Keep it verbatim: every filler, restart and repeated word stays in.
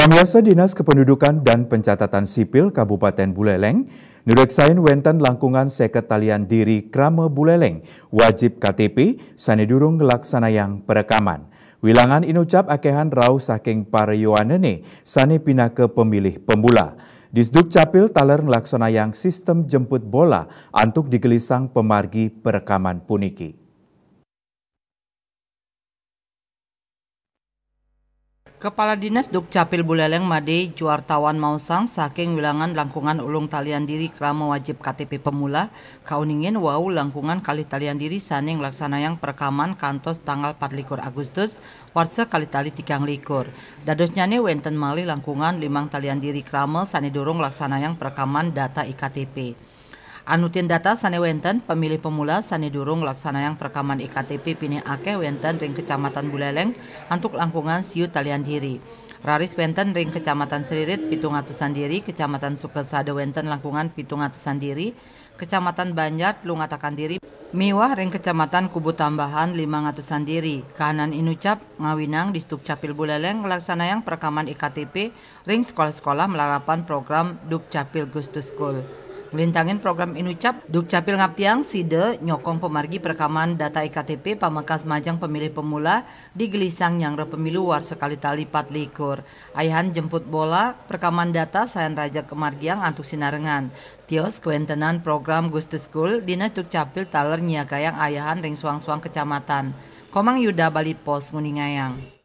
Biasa Dinas Kependudukan dan Pencatatan Sipil Kabupaten Buleleng nureksain wenten langkungan seket talian diri krama Buleleng wajib K T P sane durung nglaksanayang perekaman. Wilangan inucap akehan rauh saking para yowanene sane pinaka pemilih pemula. Disduk Capil taler nglaksanayang sistem jemput bola antuk digelisang pemargi perekaman puniki. Kepala Dinas Dukcapil Buleleng Made Juartawan maosang saking wilangan langkungan ulung talian diri krama wajib K T P pemula, kauningin wau langkungan kalih talian diri sane nglaksanayang perekaman kantos tanggal patlikur Agustus, warsa kalih tali tigang likur. Dadosnyane wenten malih langkungan limang talian diri krama sane durung nglaksanayang perekaman data I K T P. Anutin data sane wenten, pemilih pemula sane durung nglaksanayang perekaman I K T P pinih akeh wenten ring Kecamatan Buleleng antuk langkungan siu talian diri. Raris wenten ring Kecamatan Seririt pitung atusan diri, Kecamatan Sukasada wenten langkungan pitung atusan diri, Kecamatan Banjar telung atakan diri, miwah ring Kecamatan Kubu Tambahan limang atusan diri. Kahanan inucap ngawinang Disdukcapil Buleleng nglaksanayang perekaman I K T P ring sekolah-sekolah malarapan program Dukcapil Gustu School. Nglintangin program inucap, Dukcapil ngaptiang sida nyokong pamargi perekaman data I K T P pamekas majeng pemilih pemula digelisang nyanggra pemilu warsa kalih tali patlikur. Ayahan jemput bola, perekaman data sayan raja kamargiang antuk sinarengan. Tios kawentenan program Gustu School, Dinas Dukcapil taler nyiagayang ayahan ring suang-suang kecamatan. Komang Yuda, Bali Post, nguningayang.